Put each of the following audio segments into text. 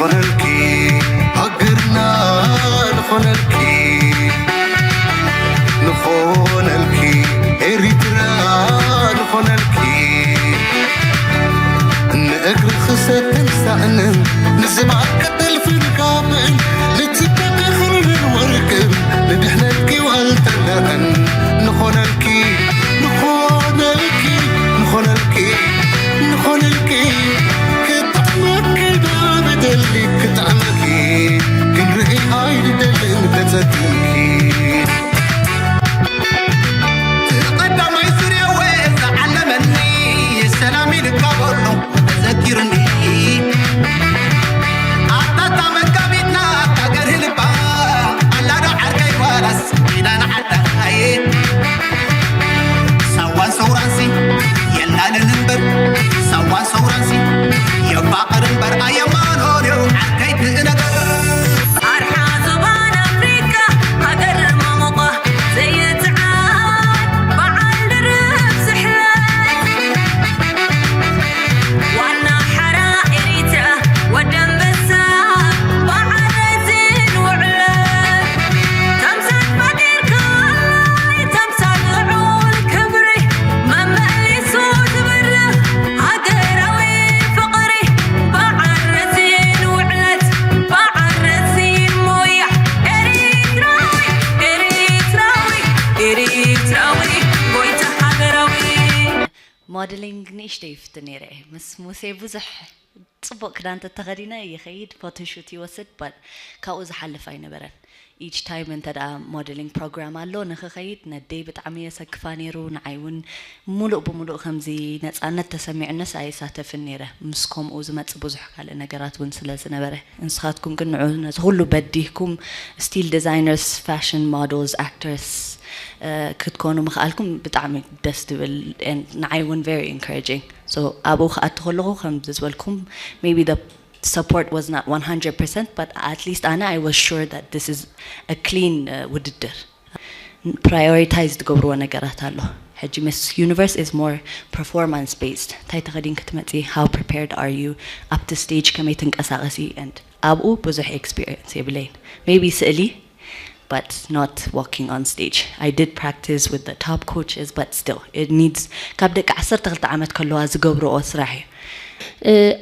ንኾነልኪ ሃገርና ንኾነልኪ ንኾነልኪ ኤሪትራ ንኾነልኪ ንእግሪ ክሰትን ሳእንን ንዝባን ቀጠልፍን ካብን ንጽበቂ ክልልን ወርቅን ንድሕነትኪ ዋልተለቕን ንኾነልኪ ንኾነልኪ ንኾነልኪ ንኾነልኪ ክጥዕመኪ ዶ ብደሊ ክጥዕመኪ ክንርኢ ኣይንደልን ተጸጊምኪ ቀዳማይ ዙርያ ወ ዝዓለመኒ ሰላም ይልካበሎ ተዘኪሩኒ ኣታታ መጋቢትና ኣታ ገርህ ልባ ኣላዶ ዓርከይ ጓላስ ኪዳን ዓዳይ ሳዋን ሰውራንሲ የላልን እምበር ሳዋን ሰውራንሲ የፋቕር እምበር ኣየማኖርዮ ዓርከይ ትእነገር ኣርሓ ዞባን ኣፍሪቃ ሃገር ማሞቋ ዘይትዓድ በዓል ድርብ ስሕለት ዋና ሓራ ኤሪትራ ወደንበሳ በዓል ረዚን ውዕለት ተምሳል ፈጢርካለይ ተምሳል ልዑል ክብሪ መመሊሱ ዝብርኽ ሃገራዊ ፍቕሪ በዓል ረዚን ውዕለት በዓል ረዚን ሞያ ኤሪትራዊ ኤሪትራዊ ኤሪትራዊ ጎይታ ሃገራዊ ሞደሊንግ ንእሽተይ ይፍትን ነይረ እየ ምስ ሙሴ ብዙሕ ፅቡቅ ክዳን ተተኸዲነ ይኸይድ ፎቶሹት ይወስድ but ካብኡ ዝሓልፍ ኣይነበረን each time እንተ ደኣ ሞደሊንግ ፕሮግራም ኣሎ ንኽኸይድ ነደይ ብጣዕሚ የሰክፋ ነይሩ ንዓይ እውን ሙሉእ ብሙሉእ ከምዚ ነፃነት ተሰሚዑነስ ኣይሳተፍን ነይረ ምስ ከምኡ ዝመፅ ብዙሕ ካልእ ነገራት እውን ስለ ዝነበረ ንስኻትኩም ግን ንዑ ነዚ ኩሉ በዲህኩም still designers fashion models actors ክትኮኑ ምኽኣልኩም ብጣዕሚ ደስ ትብል ንዓይ እውን very encouraging so ኣብኡ ክኣቱ ከለኹ ከም ዝበልኩም maybe the support was not one hundred percent but at least ኣነ I was sure that this is a clean uh, ውድድር prioritize ትገብርዎ ነገራት ኣሎ ሕጂ Miss Universe is more performance based እንታይ ተኸዲን ክትመፂ how prepared are you ኣብቲ stage ከመይ ትንቀሳቐሲ and ኣብኡ ብዙሕ experience የብለይን maybe ስእሊ but not walking on stage. I did practice with the top coaches, but still, it needs ካብ ደቂ ዓሰርተ ክልተ ዓመት ከለዋ ዝገብርኦ ስራሕ እዩ።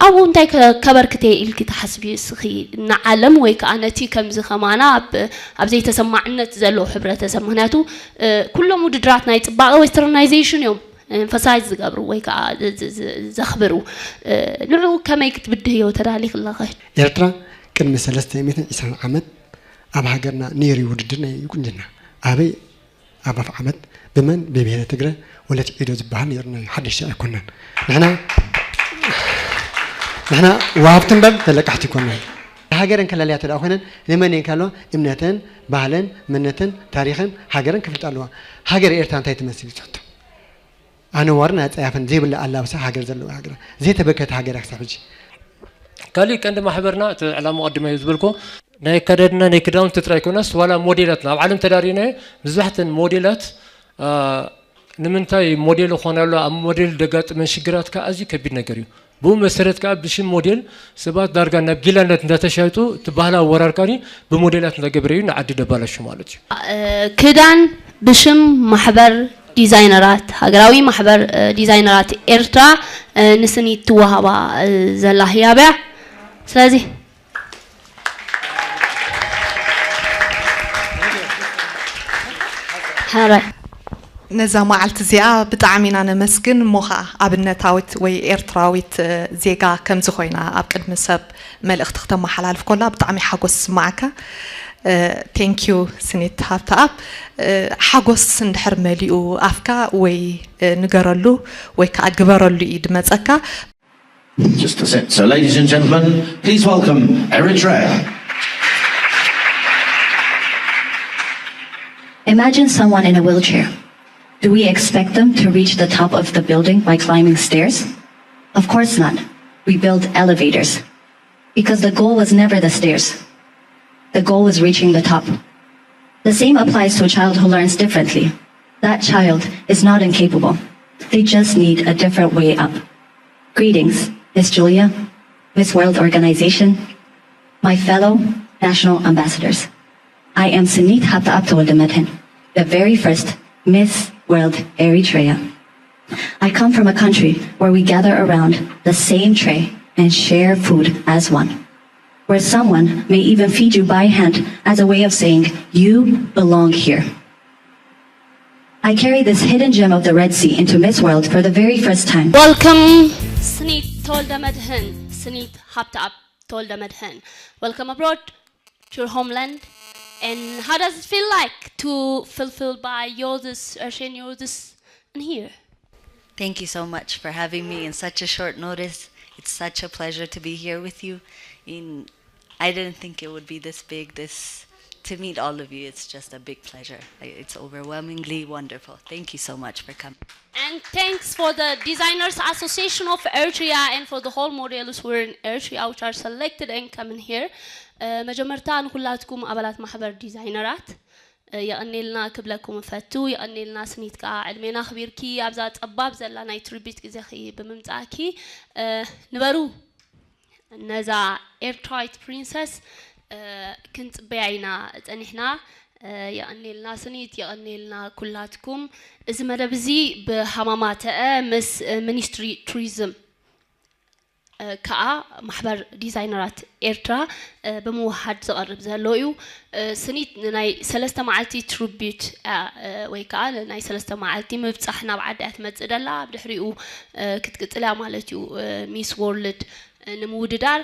ኣብኡ እንታይ ከበርክተ ኢልኪ ትሓስቢ እስኺ ንዓለም ወይ ከዓ ነቲ ከምዚ ከማና ኣብ ዘይተሰማዕነት ዘለዎ ሕብረተሰብ ምክንያቱ ኩሎም ውድድራት ናይ ፅባቐ westernization እዮም emphasize ዝገብሩ ወይ ከዓ ዘኽብሩ ንዑ ከመይ ክትብድህዮ ተዳሊክ ኣለኸ ኤርትራ ቅድሚ ሰለስተ ሚእትን ዕስራን ዓመት ኣብ ሃገርና ነይሩ እዩ ውድድር ናይ ቁንጅና። ኣበይ? ኣብ ኣፍዓመት። ብመን? ብብሄረ ትግረ ወለት ዒዶ ዝበሃል ነይሩና እዩ። ሓደሽቲ ኣይኮናን። ንሕና ንሕና ወሃብቲ እምበር ተለቃሕቲ ኣይኮናን። ሃገረን ከላልያ ተደኣ ኮይነን ንመን እየን ካልዋ? እምነተን፣ ባህለን፣ መንነተን፣ ታሪኽን ሃገረን ክፍልጣ ኣለዋ። ሃገር ኤርትራ እንታይ ትመስል እዩ ትሕቶ? ኣነዋርን ኣጸያፍን ዘይብላ ኣላብሳ ሃገር ዘለዋ ሃገር ዘይተበርከተ ሃገር ክሳብ ሕጂ። ካሊእ ቀንዲ ማሕበርና እቲ ዕላማ ቀዲመ ዝበልኮ ናይ ኣከዳድና ናይ ክዳውንቲ ጥራይ ኮነስ ዋላ ሞዴላትና ኣብ ዓለም ተዳሪና ብዙሕተን ሞዴላት ንምንታይ ሞዴል ኾናሉ ኣብ ሞዴል ደጋጥመን ሽግራት ከዓ ኣዝዩ ከቢድ ነገር እዩ። ብኡ መሰረት ከዓ ብሽም ሞዴል ሰባት ዳርጋ ናብ ጊላነት እንዳተሻይጡ እቲ ባህላዊ ወራር ከዓ ብሞዴላት እንዳገበረ እዩ ንዓዲ ደባላሹ ማለት እዩ። ክዳን ብሽም ማሕበር ዲዛይነራት ሃገራዊ ማሕበር ዲዛይነራት ኤርትራ ንስኒ ትወሃባ ዘላ ህያብ እያ። ስለዚ ሓራይ ነዛ መዓልቲ እዚኣ ብጣዕሚ ኢና ነመስግን እሞ ኸዓ ኣብነታዊት ወይ ኤርትራዊት ዜጋ ከምዚ ኮይና ኣብ ቅድሚ ሰብ መልእኽቲ ክተመሓላልፍ ኮላ ብጣዕሚ ሓጎስ ዝስማዓካ thank you ስኒት ሃብተኣብ ሓጎስ እንድሕር መሊኡ ኣፍካ ወይ ንገረሉ ወይ ከዓ ግበረሉ እዩ ድመፀካ Just a sec. So, ladies and gentlemen, please welcome Eritrea. Imagine someone in a wheelchair. Do we expect them to reach the top of the building by climbing stairs? Of course not. We build elevators. Because the goal was never the stairs. The goal was reaching the top. The same applies to a child who learns differently. That child is not incapable. They just need a different way up. Greetings, Miss Julia, Miss World Organization. My fellow national ambassadors, I am Sinit Habtaab Tewolde Medhin, the very first Miss World Eritrea. I come from a country where we gather around the same tray and share food as one, where someone may even feed you by hand as a way of saying you belong here. I carry this hidden gem of the Red Sea into Miss World for the very first time. Welcome, Sinit Tolda Medhin. Sinit Habtaab Tolda Medhin. Welcome abroad to your homeland. And how does it feel like to fulfill by your this Ocean, your this in here? Thank you so much for having me in such a short notice. It's such a pleasure to be here with you. In I didn't think it would be this big. This to meet all of you, it's just a big pleasure. It's overwhelmingly wonderful. Thank you so much for coming. And thanks for the Designers Association of Eritrea and for the whole models who are in Eritrea, which are selected and coming here. መጀመርታ ንኩላትኩም ኣባላት ማሕበር ዲዛይነራት የቐኔልና ክብለኩም እፈቱ። የቐኔልና ስኒት ከዓ ዕድሜና ክቢርኪ ኣብዛ ጸባብ ዘላ ናይ ትሪቢት ግዜኺ ብምምጻእኪ ንበሩ። ነዛ ኤርትራዊት ፕሪንሰስ ክንጽበያ ኢና ጸኒሕና። የቐኔልና ስኒት፣ የቐኔልና ኩላትኩም። እዚ መደብ እዚ ብሃማማ ተአ ምስ ሚኒስትሪ ቱሪዝም ከዓ ማሕበር ዲዛይነራት ኤርትራ ብምውሓድ ዝቐርብ ዘሎ እዩ። ስኒት ንናይ ሰለስተ መዓልቲ ትሪቢዩት ወይ ከዓ ናይ ሰለስተ መዓልቲ ምብፃሕ ናብ ዓዲ እያ ትመፅእ ደላ። ብድሕሪኡ ክትቅፅል እያ ማለት እዩ። ሚስ ወርልድ ንምውድዳር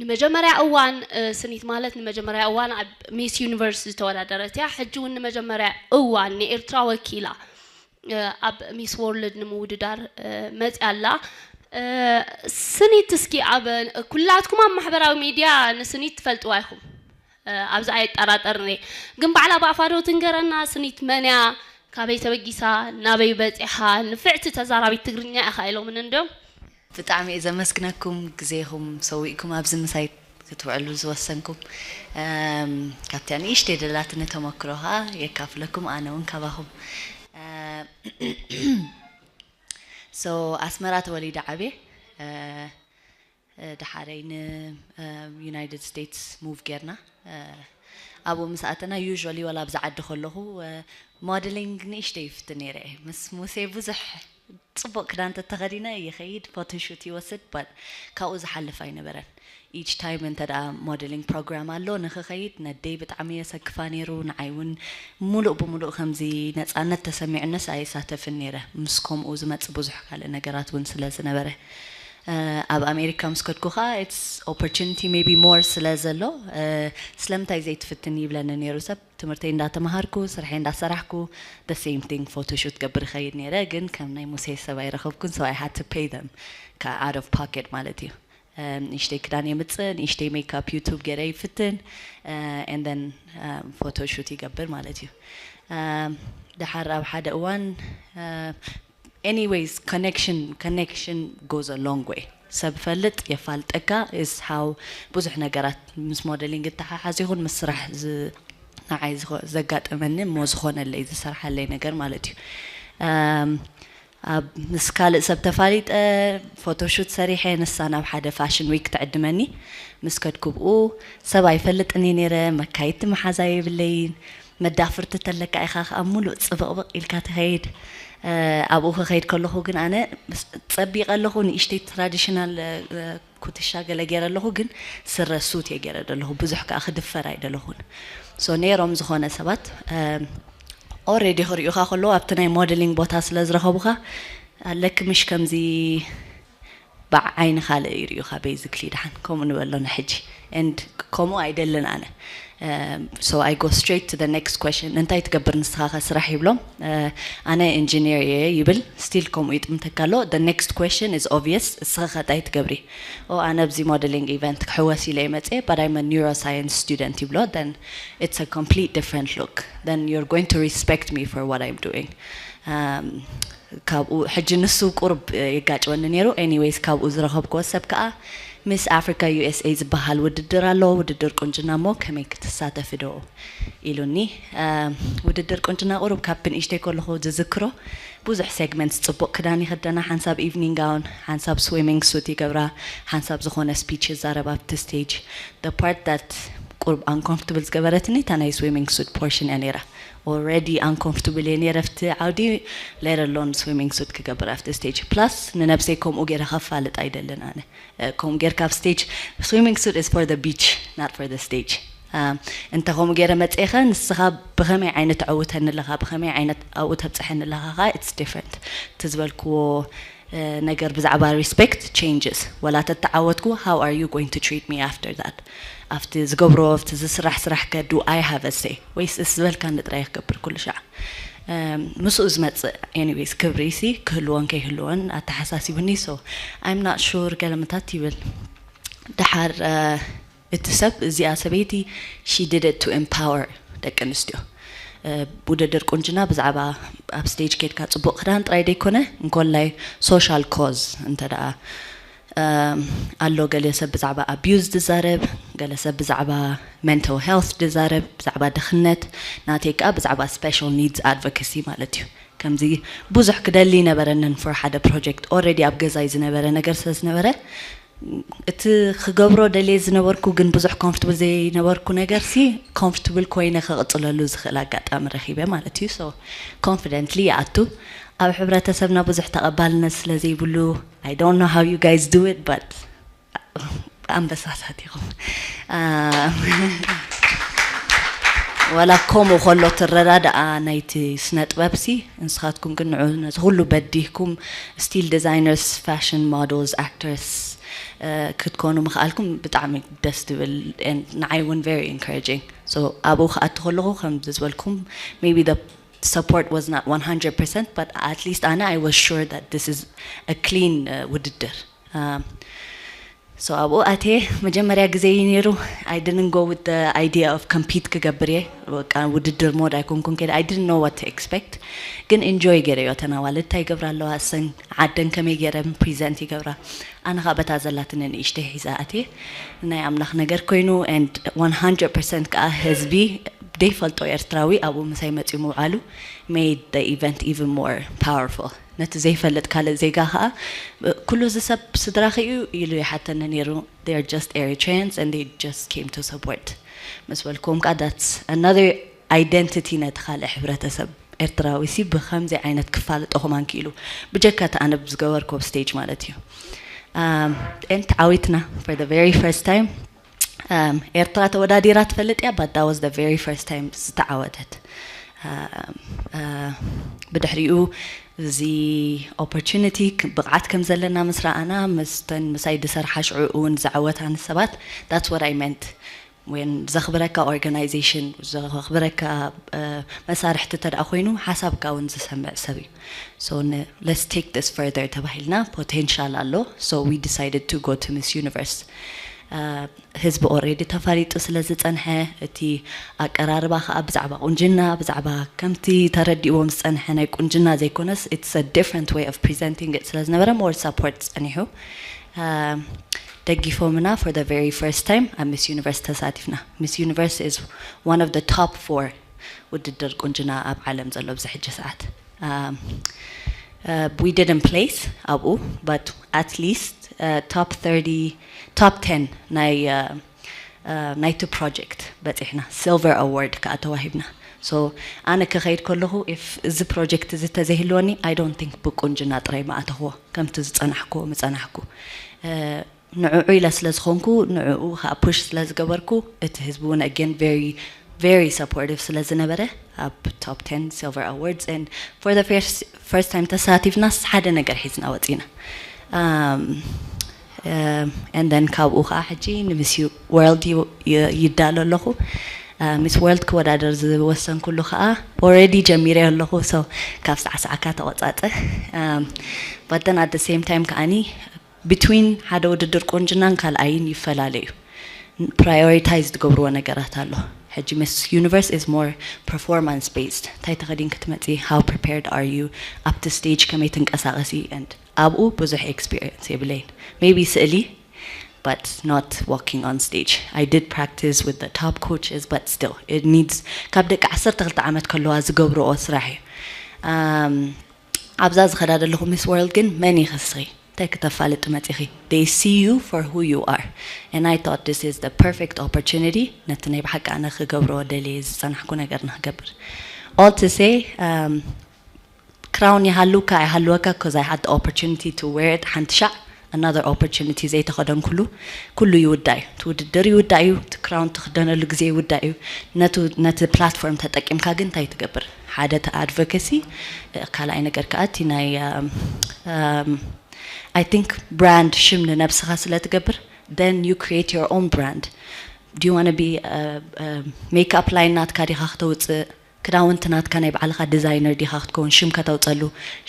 ንመጀመርያ እዋን ስኒት ማለት ንመጀመርያ እዋን ኣብ ሚስ ዩኒቨርስ ዝተወዳደረት እያ። ሕጂ እውን ንመጀመርያ እዋን ንኤርትራ ወኪላ ኣብ ሚስ ወርልድ ንምውድዳር መፅያ ኣላ። ስኒት እስኪ ኣብ ኩላትኩም ኣብ ማሕበራዊ ሚድያ ንስኒት ትፈልጥዋ ኢኹም። ኣብዚ ኣይጠራጠርን እየ። ግን ባዕላ ብኣፋዶ ትንገረና ስኒት መን እያ? ካበይ ተበጊሳ ናበይ በፂሓ? ንፍዕቲ ተዛራቢት ትግርኛ ኢኻ ኢሎምን እንድዮም። ብጣዕሚ እየ ዘመስግነኩም ግዜኹም ሰዊእኩም ኣብዚ ምሳይ ክትውዕሉ ዝወሰንኩም። ካብቲ ንእሽተይ ደላትኒ ተመክሮ ከዓ የካፍለኩም፣ ኣነ እውን ካባኹም። So ኣስመራ ተወሊደ ዓብየ። ድሓረይ ን United States move ጌርና። ኣብኡ ምስ ኣተና usually ወላ ኣብዚ ዓዲ ከለኹ modeling ንእሽተይ ይፍትን ነይረ እየ። ምስ ሙሴ ብዙሕ ፅቡቕ ክዳን ተተኸዲነ ይኸይድ፣ photoshoot ይወስድ፣ but ካብኡ ዝሓልፍ ኣይነበረን። Each time እንተ ደኣ modeling program ኣሎ ንኽኸይድ ነደይ ብጣዕሚ የሰክፋ ነይሩ። ንዓይ እውን ሙሉእ ብሙሉእ ከምዚ ነፃነት ተሰሚዑነስ ኣይሳተፍን ነይረ፣ ምስ ከምኡ ዝመፅእ ብዙሕ ካልእ ነገራት እውን ስለ ዝነበረ። ኣብ ኣሜሪካ ምስ ከድኩ ከዓ it's opportunity maybe more ስለ ዘሎ ስለምንታይ ዘይትፍትን ይብለኒ ነይሩ ሰብ። ትምህርተይ እንዳተምሃርኩ ስርሐይ እንዳሰራሕኩ the same thing photoshoot ገብር ይኸይድ ነይረ። ግን ከም ናይ ሙሴ ሰብ ኣይረኸብኩን፣ so I had to pay them out of pocket ማለት እዩ። ንእሽተይ ክዳን የምፅእ፣ ንእሽተይ ሜካፕ ዩቱብ ገይረ ይፍትን and then photoshoot ይገብር ማለት እዩ። ድሓር ኣብ ሓደ እዋን anyways connection connection goes a long way። ሰብ ፈልጥ የፋልጠካ is how ብዙሕ ነገራት ምስ modeling እተሓሓዝ ይኹን ምስ ስራሕ ንዓይ ዘጋጠመኒ እሞ ዝኾነለይ ዝሰርሓለይ ነገር ማለት እዩ። ኣብ ምስ ካልእ ሰብ ተፋሊጠ photoshoot ሰሪሐ ንሳ ናብ ሓደ fashion week ትዕድመኒ ምስ ከድኩ ብኡ ሰብ ኣይፈልጥን እየ ነይረ። መካይድቲ መሓዛ የብለይን። መዳፍርቲ ተለካ ኢኻ ከዓ ሙሉእ ፅብቕብቕ ኢልካ ትኸይድ። ኣብኡ ክኸይድ ከለኹ ግን ኣነ ፀቢቐ ኣለኹ። ንእሽተይ traditional ኩትሻ ገለ ገይረ ኣለኹ፣ ግን ስረ ሱት እየ ገይረ ዘለኹ። ብዙሕ ከዓ ክድፈር ኣይደለኹን። So ነይሮም ዝኾነ ሰባት already ክሪኡኻ ከለዉ ኣብቲ ናይ modeling ቦታ ስለ ዝረኸቡኻ ኣለኪ ምሽ ከምዚ ብዓይኒ ካልእ ይርእዩኻ። Basically ደሓን ከምኡ ንበሎ ንሕጂ and ከምኡ ኣይደልን ኣነ። So I go straight to the next question። እንታይ ትገብር ንስኻ ከ ስራሕ ይብሎም። ኣነ ኢንጂነር እየ ይብል። Still ከምኡ ይጥምተካ ኣሎ። The next question is obvious። እስኺ ከ እንታይ ትገብሪ? ኦ ኣነ ኣብዚ modeling event ክሕወስ ኢለ እየ መፅየ but I'm a neuroscience student ይብሎ። Then it's a complete different look. Then you're going to respect me for what I'm doing. ካብኡ ሕጂ ንሱ ቁሩብ የጋጭወኒ ነይሩ። Anyways ካብኡ ዝረኸብክዎ ሰብ ከዓ Miss Africa USA ዝበሃል ውድድር ኣሎ፣ ውድድር ቁንጅና እሞ ከመይ ክትሳተፊ ዶ ኢሉኒ። ውድድር ቁንጅና ቁሩብ ካብ ብንእሽተይ ከለኹ ዝዝክሮ ብዙሕ segments ጽቡቕ ክዳን ይኽደና፣ ሓንሳብ evening gown፣ ሓንሳብ swimming suit ይገብራ፣ ሓንሳብ ዝኾነ speech ይዛረብ ኣብቲ stage። The part that ቁርብ uncomfortable ዝገበረትኒ እታ ናይ swimming suit portion እያ ነይራ። Already uncomfortable እየ ነይረ ኣብቲ ዓውዲ፣ let alone swimming suit ክገብር ኣብቲ stage። Plus ንነብሰይ ከምኡ ገይረ ከፋልጥ ኣይደልን ኣነ። ከምኡ ጌርካ ኣብ stage፣ swimming suit is for the beach, not for the stage። እንተ ከምኡ ገይረ መፅእኸ ንስኻ ብኸመይ ዓይነት ተዕውተኒ ኣለኻ፣ ብኸመይ ዓይነት ኣብኡ ተብፅሐኒ ኣለኻ ከዓ it's different። እቲ ዝበልክዎ ነገር ብዛዕባ respect changes። ወላ ተተዓወትኩ፣ how are you going to treat me after that? ኣብቲ ዝገብሮ ኣብቲ ዝስራሕ ስራሕ ከ do I have a say? ወይስ እስ ዝበልካኒ ጥራይ ክገብር ኩሉ ሻዕ? ምስኡ ዝመፅእ anyways ክብሪ ሲ ክህልዎን ከይህልዎን ኣተሓሳሲቡኒ። So I'm not sure ገለመታት ይብል። ደሓር እቲ ሰብ፣ እዚኣ ሰበይቲ she did it to empower ደቂ ኣንስትዮ። ውድድር ቁንጅና ብዛዕባ ኣብ stage ኬድካ ፅቡቕ ክዳን ጥራይ ደይኮነ፣ እንኮላይ social cause እንተ ደኣ ኣሎ፣ ገለ ሰብ ብዛዕባ abuse ዝዛረብ፣ ገለ ሰብ ብዛዕባ mental health ዝዛረብ፣ ብዛዕባ ድኽነት፣ ናተይ ከዓ ብዛዕባ special needs advocacy ማለት እዩ። ከምዚ ብዙሕ ክደሊ ነበረንን for ሓደ project already ኣብ ገዛይ ዝነበረ ነገር ስለ ዝነበረ፣ እቲ ክገብሮ ደልየ ዝነበርኩ ግን ብዙሕ comfortable ዘይነበርኩ ነገር ሲ comfortable ኮይነ ክቕፅለሉ ዝኽእል ኣጋጣሚ ረኺበ ማለት እዩ። So confidently ይኣቱ። ኣብ ሕብረተሰብና ብዙሕ ተቐባልነት ስለ ዘይብሉ፣ I don't know how you guys do it, but ኣንበሳታት ኢኹም። ወላ ከምኡ ከሎ ትረዳድኣ ናይቲ ስነ ጥበብ ሲ፣ ንስኻትኩም ግን ንዑ ነዚ ኩሉ በዲህኩም፣ still designers, fashion models, actors ክትኮኑ ምኽኣልኩም ብጣዕሚ ደስ ትብል። ንዓይ እውን very encouraging። So ኣብኡ ክኣቱ ከለኹ ከምዚ ዝበልኩም maybe the support was not one hundred percent, but at least ኣነ I was sure that this is a clean ውድድር። So ኣብኡ ኣትየ መጀመርያ ግዜ እዩ ነይሩ። I didn't go with the idea of compete ክገብር እየ፣ በቃ ውድድር ሞድ ኣይኮንኩን ከይደ። I didn't know what to expect። ግን enjoy ገይረዮ። ተናዋልድ እንታይ ይገብራ ኣለዋ፣ እሰን ዓደን ከመይ ገይረን present ይገብራ፣ ኣነ ከዓ በታ ዘላትኒ ንእሽተይ ሒዛ ኣትየ። ናይ ኣምላኽ ነገር ኮይኑ and one hundred percent ከዓ ህዝቢ ዘይፈልጦ ኤርትራዊ ኣብኡ ምሳይ መፅዩ ምውዓሉ made the event even more powerful። ነቲ ዘይፈልጥ ካልእ ዜጋ ከዓ ኩሉ እዚ ሰብ ስድራኺ እዩ ኢሉ ይሓተኒ ነይሩ። They are just Eritreans and they just came to support ምስ በልክዎም ከዓ that's another identity ነቲ ካልእ ሕብረተሰብ ኤርትራዊ ሲ ብከምዚ ዓይነት ክፋልጦ ከማን ክኢሉ ብጀካ እቲ ኣነ ዝገበርኮ stage ማለት እዩ። And ተዓዊትና for the very first time። ኤርትራ ተወዳዲራ ትፈልጥ እያ፣ but that was the very first time ዝተዓወተት። ብድሕሪኡ እዚ opportunity ብቕዓት ከም ዘለና ምስ ረኣና፣ ምስተን ምሳይ ዝሰርሓ ሽዑ እውን ዝዓወታኒ ሰባት that's what I meant when ዘኽብረካ organization፣ ዘኽብረካ መሳርሕቲ እንተ ደኣ ኮይኑ ሓሳብካ እውን ዝሰምዕ ሰብ እዩ። So let's take this further ተባሂልና፣ potential ኣሎ። So we decided to go to Miss Universe። ህዝቢ already ተፋሊጡ ስለ ዝጸንሐ፣ እቲ ኣቀራርባ ከኣ ብዛዕባ ቁንጅና፣ ብዛዕባ ከምቲ ተረዲእዎም ዝጸንሐ ናይ ቁንጅና ዘይኮነስ it's a different way of presenting it ስለ ዝነበረ more support ጸኒሑ። ደጊፎምና for the very first time ኣብ Miss Universe ተሳቲፍና። Miss Universe is one of the top four ውድድር ቁንጅና ኣብ ዓለም ዘሎ ኣብዚ ሕጂ ሰዓት። We didn't place ኣብኡ, but at least top thirty, top ten ናይ ናይቲ project በፂሕና፣ silver award ከዓ ተዋሂብና። So ኣነ ክኸይድ ከለኹ if እዚ project እዚ ተዘይህልወኒ I don't think ብቁንጅና ጥራይ ምኣተኽዎ ከምቲ ዝፀናሕክዎ ምፀናሕኩ። ንዕኡ ኢለ ስለ ዝኾንኩ፣ ንዕኡ ከዓ push ስለ ዝገበርኩ፣ እቲ ህዝቢ እውን again very very supportive ስለ ዝነበረ ኣብ top ten silver awards and for the first time ተሳቲፍናስ ሓደ ነገር ሒዝና ወፂና። And then ካብኡ ከዓ ሕጂ ን Miss World ይዳሎ ኣለኹ። Miss World ክወዳደር ዝወሰንኩሉ ከዓ already ጀሚረ ኣለኹ። So ካብ ሳዕሳዕካ ተቆፃፀ። But then at the same time ከዓኒ between ሓደ ውድድር ቁንጅናን ካልኣይን ይፈላለዩ። Prioritize ዝገብርዎ ነገራት ኣሎ። ሕጂ Miss Universe is more performance based። እንታይ ተኸዲንኪ ትመፂ? How prepared are you ኣብቲ stage? ከመይ ትንቀሳቐሲ? And ኣብኡ ብዙሕ experience የብለይን። Maybe ስእሊ but not walking on stage. I did practice with the top coaches, but still it needs ካብ ደቂ ዓሰርተ ክልተ ዓመት ከለዋ ዝገብርኦ ስራሕ እዩ። ኣብዛ ዝኸዳ ዘለኹ ሚስ ወርልድ ግን መን ኢኺ ንስኺ? እንታይ ክተፋልጢ መጺኺ? They see you for who you are, and I thought this is the perfect opportunity ነቲ ናይ ብሓቂ ኣነ ክገብሮ ደልየ ዝጸናሕኩ ነገር ንክገብር። All to say, um, ክራውን ይሃልውካ ኣይሃልወካ, because I had the opportunity to wear it ሓንቲ ሻዕ፣ another opportunity ዘይተኸደንኩሉ ኩሉ ይውዳእ እዩ። እቲ ውድድር ይውዳእ እዩ፣ እቲ ክራውን ትኽደነሉ ግዜ ይውዳእ እዩ። ነቱ ነቲ ፕላትፎርም ተጠቂምካ ግን እንታይ ትገብር? ሓደ እቲ ኣድቮኬሲ፣ ካልኣይ ነገር ከዓ እቲ ናይ I think ብራንድ ሽም ንነብስኻ ስለ ትገብር, then you create your own brand. Do you want to be a makeup line ናትካ ዲኻ ክተውፅእ? ክዳውንቲ ናትካ ናይ ባዕልኻ ዲዛይነር ዲኻ ክትከውን ሽም ከተውፀሉ?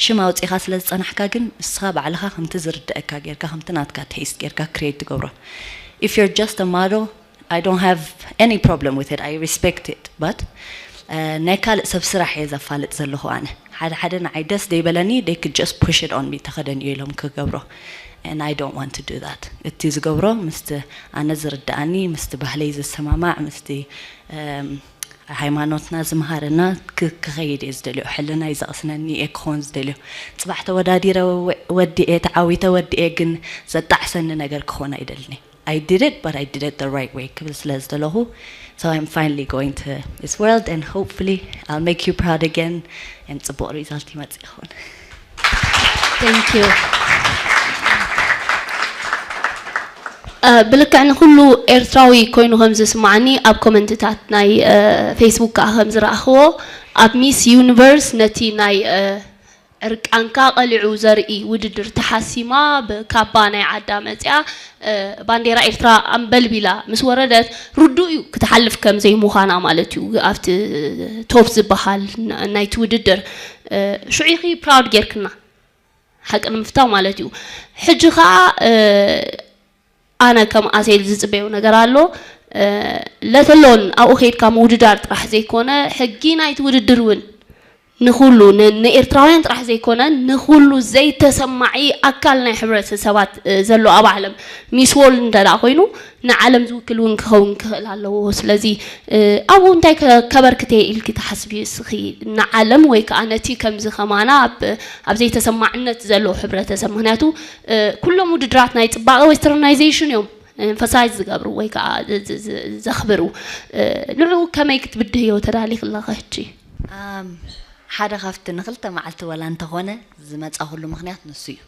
ሽም ኣውፂኻ ስለ ዝፀናሕካ ግን ንስኻ ባዕልኻ ከምቲ ዝርድአካ ጌርካ ከምቲ ናትካ ቴስት ጌርካ ክሬት ትገብሮ። If you're just a model, I don't have any problem with it, I respect it, but ናይ ካልእ ሰብ ስራሕ እየ ዘፋልጥ ዘለኹ ኣነ። ሓደ ሓደ ንዓይ ደስ ዘይበለኒ they could just push it on me, ተኸደንዮ ኢሎም ክገብሮ, and I don't want to do that። እቲ ዝገብሮ ምስቲ ኣነ ዝርድኣኒ፣ ምስቲ ባህለይ ዝሰማማዕ፣ ምስቲ ሃይማኖትና ዝምሃረና ክኸይድ እየ ዝደልዮ። ሕልናይ ዘቕስነኒ እየ ክኾን ዝደልዮ። ፅባሕ ተወዳዲረ ወዲኤ ተዓዊተ ወዲኤ ግን ዘጣዕሰኒ ነገር ክኾን ኣይደልኒ። I did it, but I did it the right way ክብል ስለ ዝደለኹ, so I'm finally going to Miss World, and hopefully I'll make you proud again, and ፅቡቕ ሪዛልት ይመፅእ ይኸውን። Thank you. ብልክዕ ንኩሉ ኤርትራዊ ኮይኑ ከም ዝስማዓኒ ኣብ ኮመንትታት ናይ ፌስቡክ ከዓ ከም ዝረኣኽዎ፣ ኣብ ሚስ ዩኒቨርስ ነቲ ናይ ዕርቃንካ ቀሊዑ ዘርኢ ውድድር ተሓሲማ፣ ብካባ ናይ ዓዳ መጺኣ ባንዴራ ኤርትራ ኣንበልቢላ ምስ ወረደት፣ ርዱእ እዩ ክትሓልፍ ከም ዘይምዃና ማለት እዩ ኣብቲ ቶፕ ዝበሃል ናይቲ ውድድር። ሽዑ ኢኺ ፕራውድ ጌርክና፣ ሓቂ ንምፍታው ማለት እዩ። ሕጂ ኸኣ ኣነ ከም ኣሴል ዝጽበዮ ነገር ኣሎ። ለተሎን ኣብኡ ከይድካ ምውድዳር ጥራሕ ዘይኮነ፣ ሕጊ ናይቲ ውድድር እውን ንኹሉ ንኤርትራውያን ጥራሕ ዘይኮነ ንኹሉ ዘይተሰማዒ ኣካል ናይ ሕብረተሰባት ዘሎ ኣብ ዓለም ሚስ ዎርልድ እንተ ደኣ ኮይኑ ንዓለም ዝውክል እውን ክኸውን ክኽእል ኣለዎ። ስለዚ ኣብኡ እንታይ ከበርክተ ኢልኪ ትሓስቢ እስኺ ንዓለም ወይ ከዓ ነቲ ከምዚ ከማና ኣብ ዘይተሰማዕነት ዘሎ ሕብረተሰብ? ምክንያቱ ኩሎም ውድድራት ናይ ፅባቐ ዌስተርናይዜሽን እዮም ኤምፋሳይዝ ዝገብሩ ወይ ከዓ ዘኽብሩ። ንዕኡ ከመይ ክትብድህዮ ተዳሊኺ ኣለኺ ሕጂ? ሓደ ካብቲ ንክልተ መዓልቲ ወላ እንተኾነ ዝመፃኹሉ ምክንያት ንሱ እዩ።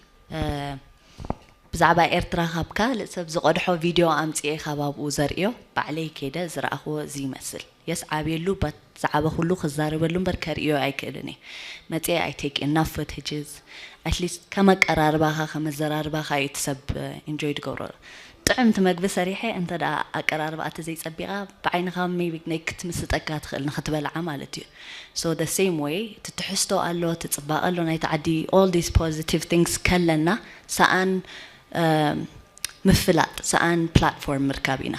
ብዛዕባ ኤርትራ ካብ ካልእ ሰብ ዝቐድሖ ቪድዮ ኣምፅኤ ካብ ኣብኡ ዘርእዮ ባዕለይ ከይደ ዝረኣኽዎ እዚ ይመስል። የስ ዓብየሉ በት ዝዓበኹሉ ክዛረበሉ እምበር ከርእዮ ኣይክእልን እየ። መፅኤ I take enough footages, at least ከም ኣቀራርባኻ ከም ኣዘራርባኻ እዩ እቲ ሰብ ኢንጆይ ዝገብሮ። ጥዕምቲ መግቢ ሰሪሐ እንተ ደኣ ኣቀራርባ እቲ ዘይጸቢቓ ብዓይንኻ maybe ናይ ክትምስጠካ ትኽእል ንኽትበልዓ ማለት እዩ። So the same way እቲ ትሕዝቶ ኣሎ፣ እቲ ጽባቐ ኣሎ ናይቲ ዓዲ, all these positive things ከለና ሰኣን ምፍላጥ ሰኣን ፕላትፎርም ምርካብ ኢና።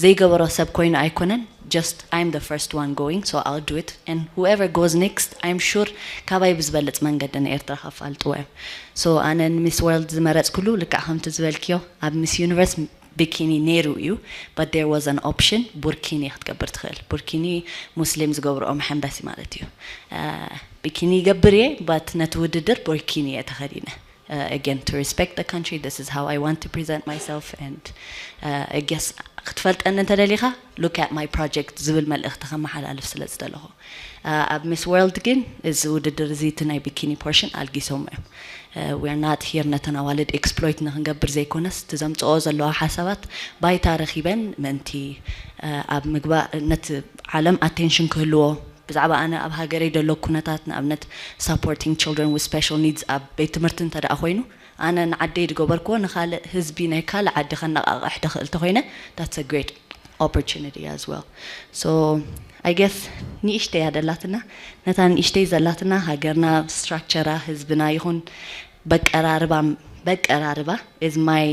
ዘይገበሮ ሰብ ኮይኑ ኣይኮነን። Just I'm the first one going, so I'll do it, and whoever goes next I'm sure ካባይ ብዝበልጽ መንገዲ ንኤርትራ ከፋልጥዎ እዮም። So ኣነ ንሚስ ወርልድ ዝመረጽኩሉ ልክዕ ከምቲ ዝበልክዮ ኣብ ሚስ ዩኒቨርስ ቢኪኒ ነይሩ እዩ, but there was an option ቡርኪኒ ክትገብር ትኽእል። ቡርኪኒ ሙስሊም ዝገብርኦ መሐንበሲ ማለት እዩ። ቢኪኒ ይገብር እየ, but ነቲ ውድድር ቡርኪኒ እየ ተኸዲነ። Again, to respect the country, this is how I want to present myself, and I guess ክትፈልጠኒ እንተደሊኻ look at my project ዝብል መልእኽቲ ከመሓላልፍ ስለ ዝደለኹ። ኣብ ሚስ ወርልድ ግን እዚ ውድድር እዚ እቲ ናይ ቢኪኒ ፖርሽን ኣልጊሶሞ እዮም። We're not here ነተን ኣዋልድ ኤክስፕሎይት ንክንገብር ዘይኮነስ እቲ ዘምፅኦ ዘለዋ ሓሳባት ባይታ ረኺበን ምእንቲ ኣብ ምግባእ ነቲ ዓለም ኣቴንሽን ክህልዎ ብዛዕባ ኣነ ኣብ ሃገረይ ዘሎ ኩነታት ንኣብነት supporting children with special needs ኣብ ቤት ትምህርቲ እንተ ደኣ ኮይኑ ኣነ ንዓደይ ዝገበርክዎ ንኻልእ ህዝቢ ናይ ካልእ ዓዲ ከነቓቕሕ ደኽእል ተኾይነ that's a great opportunity as well. So I guess ንእሽተይ እያ ደላትና። ነታ ንእሽተይ ዘላትና ሃገርና ስትራክቸራ ህዝብና ይኹን በቀራርባ በቀራርባ is my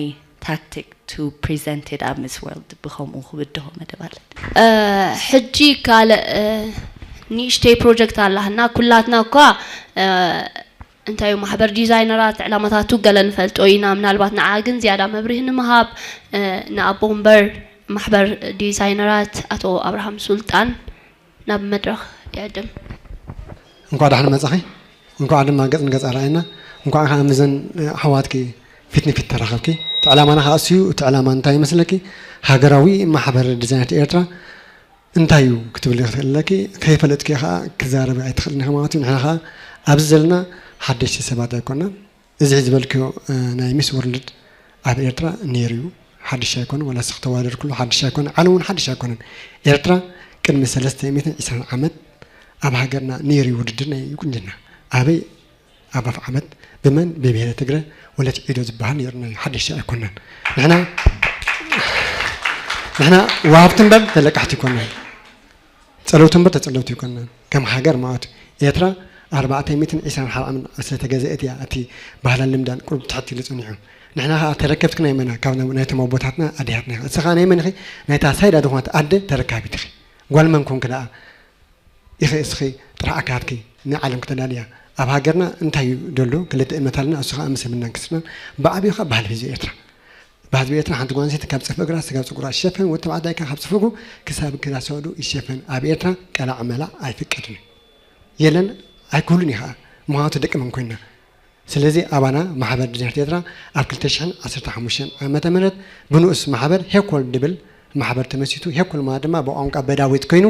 tactic to present it ኣብ ሚስ ወርልድ ብኸምኡ ክብድሆ መደብ ኣለኒ። ሕጂ ካልእ ንእሽተይ ፕሮጀክት ኣላህና ኩላትና እኳ እንታይ እዩ ማሕበር ዲዛይነራት ዕላማታቱ ገለ ንፈልጦ ኢና። ምናልባት ንዓ ግን ዝያዳ መብርሂ ንምሃብ ንኣቦ ወንበር ማሕበር ዲዛይነራት ኣቶ ኣብርሃም ሱልጣን ናብ መድረኽ ይዕድም። እንኳዕ ደሓን መጻኺ። እንኳዕ ድማ ገጽ ንገጽ ኣርኣየና። እንኳዕ ከዓ ምዘን ኣሕዋትኪ ፊት ንፊት ተራኸብኪ። እቲ ዕላማና ከዓ እሱ እዩ። እቲ ዕላማ እንታይ ይመስለኪ? ሃገራዊ ማሕበር ዲዛይነር ኤርትራ እንታይ እዩ ክትብል ትኽእል ኣለኪ። ከይፈለጥኪ ከዓ ክዛረብ ኣይትኽእልን ኢኺ ማለት እዩ። ንሕና ከዓ ኣብዚ ዘለና ሓደሽቲ ሰባት ኣይኮናን። እዚ ዝበልክዮ፣ እ፣ ናይ ሚስ ወርልድ ኣብ ኤርትራ ነይሩ እዩ። ሓድሽ ኣይኮነ፣ ዋላ ስኽ ተዋደርክሉ ሓድሽ ኣይኮነ፣ ዓለም እውን ሓድሽ ኣይኮነን። ኤርትራ ቅድሚ ሰለስተ ሚእትን ዕስራን ዓመት ኣብ ሃገርና ነይሩ እዩ ውድድር ናይ ቁንጅና። ኣበይ? ኣብ ኣፍ ዓመት። ብመን? ብብሄረ ትግረ ወለት ዒዶ ዝበሃል ነይሩና እዩ። ሓድሽ ኣይኮነን። ንሕና፣ ንሕና ወሃብቲ እምበር ተለቃሕቲ ኣይኮነን። ጸለውቲ እምበር ተጸለውቲ ኣይኮነን። ከም ሃገር ማለት እዩ። ኤርትራ ኣርባዕተ ሚእትን ዕስራን ሓደ ዓመት ዝተገዘአት እያ። እቲ ባህላን ልምዳን ቁሩብ ትሕት ኢሉ ጸኒሑ። ንሕና ኸኣ ተረከብቲ ናይ መና? ካብ ናይ፣ ናይቶም ኣቦታትና ኣዴታትና ኢኻ። እስኻ ናይ መን ኢኺ? ናይታ ሳይዳ ዝኾነት ኣደ ተረካቢት ኢኺ። ጓል መን ኮንኪ ደኣ? ኢኺ እስኺ ጥራሕ ኣካያድኪ ንዓለም ክተዳልያ። ኣብ ሃገርና እንታይ እዩ ደሎ? ክልተ እምነት ኣለና፣ እሱ ኸኣ ምስ እምናን ክርስትናን። ብዓብዩ ኸኣ ባህሊ ህዝቢ ኤርትራ። ባህሊ ህዝቢ ኤርትራ ሓንቲ ጓል ኣንስተይቲ ካብ ጽፍሪ እግራ ስጋብ ጽጉራ ትሸፈን፣ ወዲ ተባዕታይ ከኣ ካብ ጽፍርጉ ክሳብ ክሳድ ሰዱ ይሸፈን። ኣብ ኤርትራ ቀላዕ መላዕ ኣይፍቀድን እዩ። የለን፣ ኣይክህሉን እዩ ኸኣ። ምኽንያቱ ደቂ መን ኮይንና? ስለዚ ኣባና ማሕበር ዲዛይነር ኤርትራ ኣብ ክልተ ሽሕን ዓሰርተ ሓሙሽተን ዓመተ ምህረት ብንኡስ ማሕበር ሄኮል ድብል ማሕበር ተመሲቱ፣ ሄኮል ማለት ድማ ብቋንቋ በዳዊት ኮይኑ፣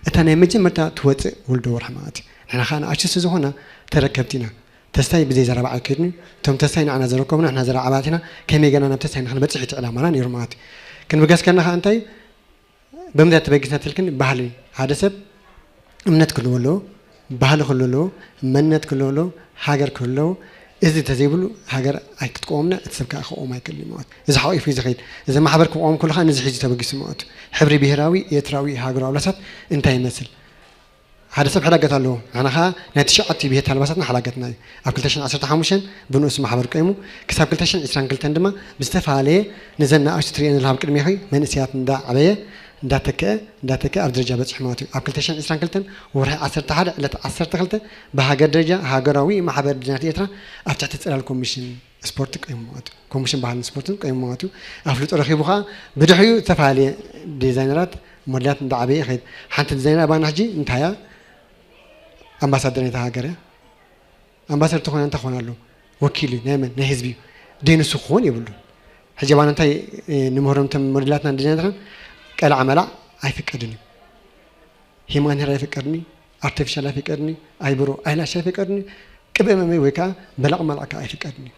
እታ ናይ መጀመርታ ትወጽእ ውልዶ ወርሒ ማለት እዩ። ንሕና ኸኣ ንኣሽቱ ስለ ዝኾና ተረከብቲ ኢና። ተስታይ ብዘይ ዘረባ ኣይከድን እዩ። እቶም ተስታይ ንዓና ዘረከቡና፣ ንሕና ዘረባ ኣባላት ኢና። ከመይ ገና ናብ ተስታይ ንኽንበጽሕ እቲ ዕላማና ነይሩ ማለት እዩ። ክንብገስ ከለና ኸኣ እንታይ እዩ? ብምንታይ ተበጊስና ትልክን? ባህሊ። ሓደ ሰብ እምነት ክህልዎ ኣለዎ፣ ባህሊ ክህልዎ ኣለዎ፣ መንነት ክህልዎ ኣለዎ፣ ሃገር ክህልዎ ኣለዎ። እዚ እንተዘይብሉ ሃገር ኣይክትቀወምና፣ እቲ ሰብ ከኣ ክቀውም ኣይክእልን እዩ ማለት እዩ። እዚ ሓቂፉ እዩ ዝኸይድ። እዚ ማሕበር ክቀወም ከሎ ከኣ ነዚ ሒዙ ተበጊሱ ማለት እዩ። ሕብሪ ብሄራዊ ኤርትራዊ ሃገራዊ ኣልባሳት እንታይ ይመስል? ሓደ ሰብ ሕዳገት ኣለዎ። ንሕና ኸኣ ናይ ትሽዓተ ብሄት ኣልባሳትና ሓዳገትና እዩ። ኣብ ክልተ ሽሕን ዓሰርተ ሓሙሽተን ብንኡስ ማሕበር ቆይሙ፣ ክሳብ ክልተ ሽሕን ዕስራን ክልተን ድማ ብዝተፈላለየ፣ ነዘን ንኣሽቱ ትርእየን ዘለኻ ኣብ ቅድሜኺ መንእሰያት እንዳዓበየ፣ እንዳተከአ፣ እንዳተከአ ኣብ ደረጃ በጺሑ ማለት እዩ። ኣብ ክልተ ሽሕን ዕስራን ክልተን ወርሒ ዓሰርተ ሓደ ዕለት ዓሰርተ ክልተ ብሃገር ደረጃ ሃገራዊ ማሕበር ዲዛይነር ኤርትራ ኣብ ትሕቲ ጽላል ኮሚሽን ስፖርት ቆይሙ ማለት እዩ። ኮሚሽን ባህልን ስፖርትን ቆይሙ ማለት እዩ። ኣፍልጦ ረኺቡ ኸኣ ብድሕሪኡ ዝተፈላለየ ዲዛይነራት፣ ሞዴላት እንዳዓበየ ይኸይድ። ሓንቲ ዲዛይነር ኣባና ሕጂ እንታይ እያ? ኣምባሳደር ናይታ ሃገር እያ። ኣምባሳደር ተኾይና እንታይ ክኾን ኣለዎ? ወኪል እዩ። ናይ መን? ናይ ህዝቢ እዩ። ደይ ንሱ ክኾን የብሉን። ሕጂ ኣባና እንታይ፣ እ፣ ንምህሮም እቶም ሞዴላትናን ዲዛይነራትናን? ቀላዕ መላዕ ኣይፍቀድን እዩ። ሂማን ሄር ኣይፍቀድን እዩ። ኣርቲፊሻል ኣይፍቀድን እዩ። ኣይብሮ፣ ኣይላሽ ኣይፍቀድን እዩ። ቅብእ መመይ ወይ ከዓ በለቕ መላቕ ከዓ ኣይፍቀድን እዩ።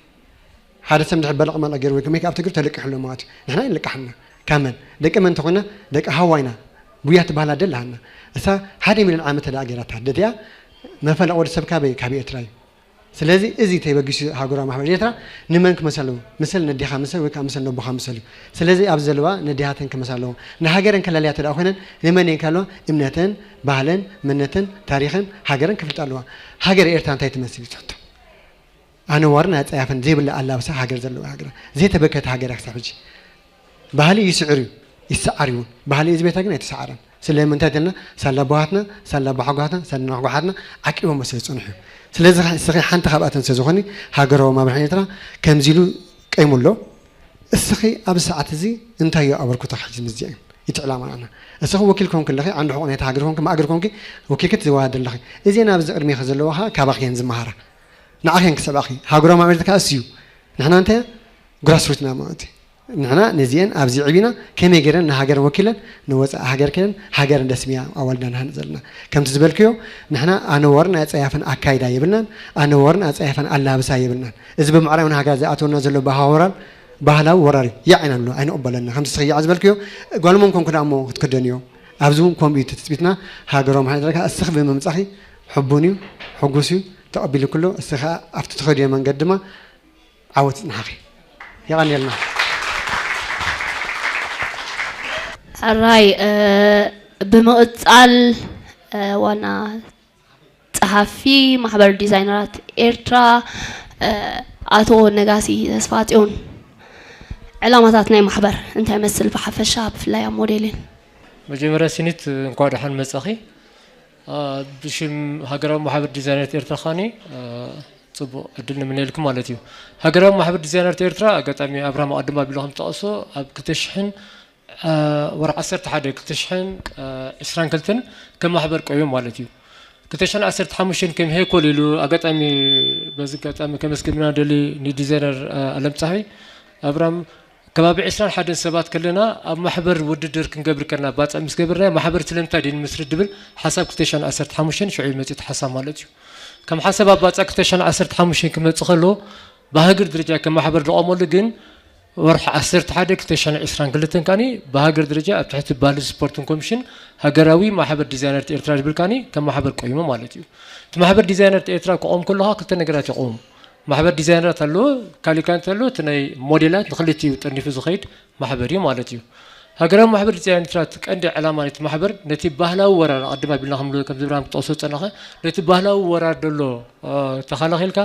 ሓደ ሰብ እንድሕር በለቕ መላቕ ገይሩ ወይ ከዓ ሜክኣፕ ተገይሩ ተለቂሑ ኣሎ ማለት እዩ። ንሕና ይለቃሕና። ካብ መን? ደቂ መን እንተኾይና? ደቂ ሃዋይና። ጉያ ትበሃል ኣደ ኣለሃና። እሳ ሓደ ሚልዮን ዓመት ተደኣ ገይራታ። ኣደ እቲኣ መፈለቕ ወዲ ሰብ ካበይ? ካብ ኤርትራ እዩ። ስለዚ እዚ ተበጊሱ ሃገራዊ ማሕበር ኤርትራ ንመን ክመስ ኣለዎ? ምሰል ነዴኻ ምሰል ወይ ከዓ ምሰል ነቦኻ ምሰል እዩ። ስለዚ ኣብዚ ዘለዋ ነዴታተን ክመስ ኣለዎ። ንሃገረን ከላልያ ተደኣ ኮይነን ንመን እየን ከለዋ? እምነተን፣ ባህለን፣ መንነተን፣ ታሪኸን፣ ሃገረን ክፍልጣ ኣለዋ። ሃገር ኤርትራ እንታይ ትመስል እዩ ትሕቶ? ኣነዋርን ኣጸያፍን ዘይብላ ኣላብሳ ሃገር ዘለዋ ሃገር፣ ዘይተበከተ ሃገር እያ ክሳብ ሕጂ። ባህሊ ይስዕር እዩ፣ ይሰዓር እዩ። ባህሊ እዚ ቤታ ግን ኣይተሰዓረን። ስለምንታይ ተልና ሳላ ኣቦሃትና፣ ሳላ ኣቦሓጎሃትና፣ ሳላ ኣቦሓጎሓትና ዓቂቦሞ ስለ ዝጸንሑ እዩ። ስለዚ እስኺ ሓንቲ ካብኣተን ስለ ዝኾኒ ሃገራዊ ማሕበር ኤርትራ ከምዚ ኢሉ ቀይሙ ኣሎ። እስኺ ኣብዚ ሰዓት እዚ እንታይ እዩ ኣበርክቶ ሕጂ ምስዚአን? እቲ ዕላማ ንዓና። እስኺ ወኪል ኮንኪ ኣለኺ፣ ዓንዲ ሕቖ ናይታ ሃገር ኮንኪ፣ ማእገር ኮንኪ፣ ወኪልኪ ትዘዋወሪ ኣለኺ። እዚአን ኣብዚ ቅድሜኺ ዘለዋ ኸኣ ካባኺ እየን ዝመሃራ። ንዓኺ እየን ክስዕባኺ። ሃገራዊ ማሕበር ኤርትራ እሱ እዩ። ንሕና እንታይ? ግራስሩትና ማለት እዩ። ንሕና ነዚአን ኣብዚ ዕቢና ከመይ ገይረን ንሃገረን ወኪለን ንወፃኢ ሃገር ከይደን ሃገረን ደስምያ ኣዋልድና ንሃንፅ ዘለና። ከምቲ ዝበልክዮ ንሕና ኣነዋርን ኣፀያፍን ኣካይዳ የብልናን፣ ኣነዋርን ኣፀያፍን ኣላብሳ የብልናን። እዚ ብምዕራብን ሃገራት ዝኣተወና ዘሎ ባህወራል ባህላዊ ወራር እዩ። ያዕ ኢና ንብሎ፣ ኣይንቕበለና። ከምቲ ስኺ ያዕ ዝበልክዮ ጓል መን ኮንኩ ደኣ እሞ ክትክደንዮ? ኣብዚ እውን ከምኡ እዩ ትፅቢትና። ሃገራዊ ማሕበር ኤርትራ እስኺ ብምምፃኺ ሕቡን እዩ፣ ሕጉስ እዩ፣ ተቐቢሉ ክሎ እስኺ ከዓ ኣብቲ ትኸድዮ መንገዲ ድማ ዓወት ይጽንሓኺ። የቐንየልና። ሕራይ እ፣ ብምቕጻል እ፣ ዋና ጸሓፊ ማሕበር ዲዛይነራት ኤርትራ እ፣ ኣቶ ነጋሲ ተስፋጽዮን፣ ዕላማታት ናይ ማሕበር እንታይ ይመስል ብሓፈሻ ብፍላይ ኣብ ሞዴሊን? መጀመርያ ሲኒት እንኳዕ ደሓን መጻኺ። አ፣ ብሽም ሃገራዊ ማሕበር ዲዛይነራት ኤርትራ ኻኒ አ፣ ጽቡቕ ዕድል ንምነየልኩም ማለት እዩ። ሃገራዊ ማሕበር ዲዛይነራት ኤርትራ ኣጋጣሚ ኣብርሃም ኣቐድም ኣቢሉ ከም ዝጠቐሶ ኣብ ክልተ ሽሕን አ፣ ወርሒ ዓሰርተ ሓደ ክልተ ሽሕን አ፣ ዕስራን ክልተን ከም ማሕበር ቆይሙ ማለት እዩ። ክልተ ሽሕን ዓሰርተ ሓሙሽተን ከም ሄኮል ኢሉ ኣጋጣሚ፣ በዚ ኣጋጣሚ ከመስግን ደሊ ንዲዛይነር፣ አ፣ ኣለም ፀሃይ ኣብራም፣ ከባቢ ዕስራን ሓደን ሰባት ከለና ኣብ ማሕበር ውድድር ክንገብር ከለና፣ ባፃ ምስ ገበርና ማሕበር ስለምንታይ ደይንምስርት ድብል ሓሳብ ክልተ ሽሕን ዓሰርተ ሓሙሽተን ሽዑ መፂኡ ሓሳብ ማለት እዩ። ከም ሓሳብ ኣብ ባፃ ክልተ ሽሕን ዓሰርተ ሓሙሽተን ክመፅእ ከሎ ብሃገር ደረጃ ከም ማሕበር ዝቆመሉ ግን ወርሒ ዓሰርተ ሓደ ክልተ ሽሕን ዕስራን ክልተን ካኒ ብሃገር ደረጃ ኣብ ትሕቲ ባህሊ ስፖርትን ኮሚሽን ሃገራዊ ማሕበር ዲዛይነርት ኤርትራ ዝብል ካኒ ከም ማሕበር ቆይሙ ማለት እዩ። እቲ ማሕበር ዲዛይነርት ኤርትራ ክቆም ከለኻ ክልተ ነገራት ይቆሙ። ማሕበር ዲዛይነራት ኣለዎ፣ ካሊእ ካኒ ኣሎ፣ እቲ ናይ ሞዴላት ንክልቲኡ ጠርኒፉ ዝኸይድ ማሕበር እዩ ማለት እዩ። ሃገራዊ ማሕበር ዲዛይነርት ኤርትራ እቲ ቀንዲ ዕላማ ናይቲ ማሕበር ነቲ ባህላዊ ወራር ኣቐድም ኣቢልና ከም ከም ዝብራም ክጠቕሶ ዝጸናኸ ነቲ ባህላዊ ወራር ዘሎ፣ እ፣ ተኸላኺልካ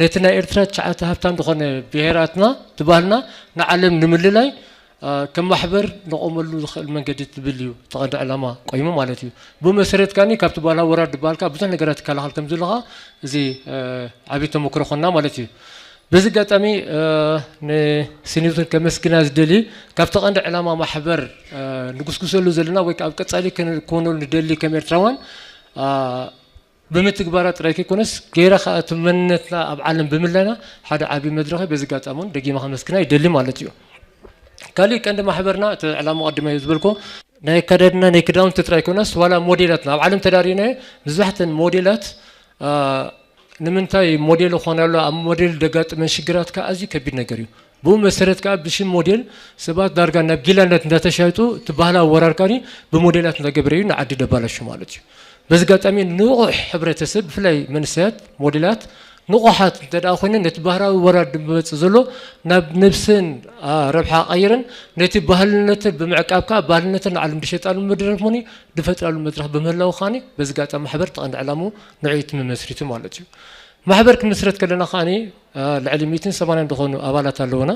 ነቲ ናይ ኤርትራ ትሽዓተ ሃብታም ዝኾነ ብሄራትና እቲ ባህልና ንዓለም ንምልላይ፣ እ፣ ከም ማሕበር ንቆመሉ ዝኽእል መንገዲ ትብል እዩ እቲ ቀንዲ ዕላማ ቆይሙ ማለት እዩ። ብመሰረት ካኒ ካብቲ ባህላዊ ወራር ድበሃልካ ብዙሕ ነገራት ይከላኸል ከም ዘለኻ እዚ፣ እ፣ ዓብዪ ተመክሮ ኾንና ማለት እዩ። በዚ ኣጋጣሚ፣ እ፣ ንሲኒቱን ከመስግና ዝደሊ ካብቲ ቀንዲ ዕላማ ማሕበር፣ እ፣ ንጉስጉሰሉ ዘለና ወይ ከዓ ኣብ ቀጻሊ ክንኮነሉ ንደሊ ከም ኤርትራውያን፣ እ፣ ብምትግባራ ጥራይ ከይኮነስ ገይራ ከዓ እቲ መንነትና ኣብ ዓለም ብምልላይና ሓደ ዓብዪ መድረኽ በዚ ኣጋጣሚ እውን ደጊመ ከመስግና ይደሊ ማለት እዩ። ካሊእ ቀንዲ ማሕበርና እቲ ዕላማ ቀድመ እዩ ዝበልኩ ናይ ኣከዳድና ናይ ክዳውንቲ ጥራይ ኮነስ ዋላ ሞዴላትና ኣብ ዓለም ተዳሪናዮ መብዛሕተን ሞዴላት፣ አ፣ ንምንታይ ሞዴል ይኾና ኣሎ ኣብ ሞዴል ደጋጥመን ሽግራት ከዓ ኣዝዩ ከቢድ ነገር እዩ። ብኡ መሰረት ከዓ ብሽም ሞዴል ሰባት ዳርጋ ናብ ጊላነት እንዳተሻይጡ እቲ ባህላዊ ወራር ካኒ ብሞዴላት እንዳገበረ እዩ ንዓዲ ደባላሹ ማለት እዩ። በዚ ኣጋጣሚ ንቑሕ ሕብረተሰብ ብፍላይ መንእሰያት ሞዴላት ንቑሓት እንተ ደኣ ኮይነን ነቲ ባህላዊ ወራር ዝመጽእ ዘሎ ናብ ነብሰን፣ አ፣ ረብሓ ቀይረን ነቲ ባህልነትን ብምዕቃብ ከዓ ባህልነተን ንዓለም ዝሸጣሉ መድረኽ ምኒ ዝፈጥራሉ መድረኽ ብምህላው ኻኒ በዚ ኣጋጣሚ ማሕበር ተቐንዲ ዕላሙ ንዕኡ እቲ መመስሪቱ ማለት እዩ። ማሕበር ክምስረት ከለና ኻኒ፣ አ፣ ልዕሊ ሚእትን ሰማንያን ዝኾኑ ኣባላት ኣለውና፣